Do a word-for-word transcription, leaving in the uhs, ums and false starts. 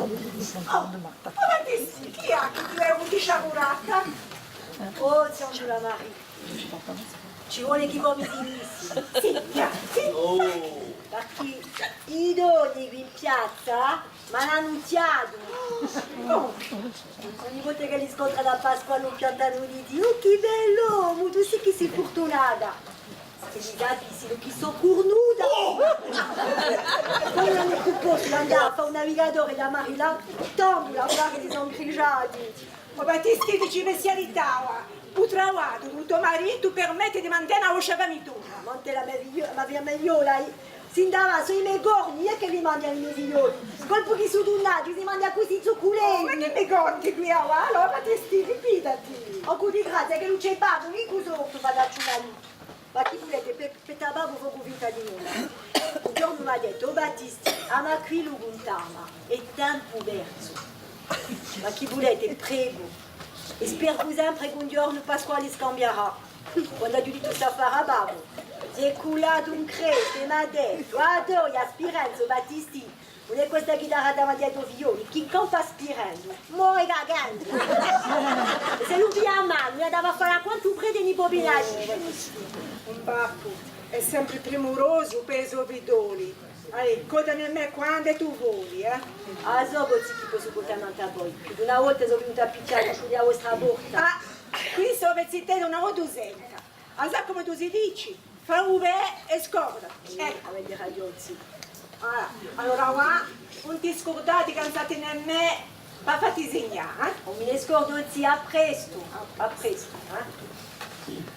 Oh, ma chì, chì hè chì ti vede cusì sciagurata? Oh, zia Maria, ci vole chì vo mi dicissi. Sì, zia, sì. Perchè i donni quì in piazza m'anu annunziatu. Oh. Ogni volta ch'elli scontranu à Pasquale u piantanu, li dicenu: "Oh, chì bell'omu, tù sì chì sì furtunata." S'elli sapessinu chì sò curnuta! Oh! Poi ùn hè più possibile andà à fà u navigatore da Marilà, tandu l'affari si sò incriciati. O Battistì, dici, per carità, u travagliu di u to maritu permette di mantene a vostra famigliughjola. Mantene a me figlio-, a me figliola, eh. S'ind'avà sò i me corni, eiu chì li manghju i me figlioli. Colpu chì sò turnati, si manghja cusì i zucculenti. Ma chì mi conti quì, avà? Allora, Battistì, ripitati. O cù di grazia chì ùn ci hè babbu, chì cosa vo fate à ciucà? Ma chì vulete, per, per tabbà vo facu finta di nunda. Un ghjornu m'hà dettu: "O Battistì, a ma quì lu cuntama, hè tempu persu." Ma chì vulete, pregu. È speru sempre chì un ghjornu Pasquale scambiarà. Quandu aghju dittu st'affare à babbu, s'hè cullatu in cresta è m'hà dettu: "Addoia, Spirenzu, Battistì, ùn hè questa chì darà da manghjà à i to figlioli, chì campa spirendu, more caghjendu." È s'ellu piglia a manu, a dava à fà quantu prete ùn pò piglià. Un babbu hè sempre primurosu per i so figlioli. Allez, contami à mè quandu tù voli, eh. Ah, sò, zì, chì possu cuntà nant'à voi. Più d'una volta sò vinuta à picchjà à a vostra porta. Ah, quì sò zitedda una volta u senta. Ah, sà cumu tù si dici? Fà u bè è scordati. Eccu. Avete ragiò, zì. Ah, allora, và, ùn ti scurdà di cansà ti à mè, pà fà ti signà, eh? Ùn mi ne scordu, zì, à prestu. À prestu, eh?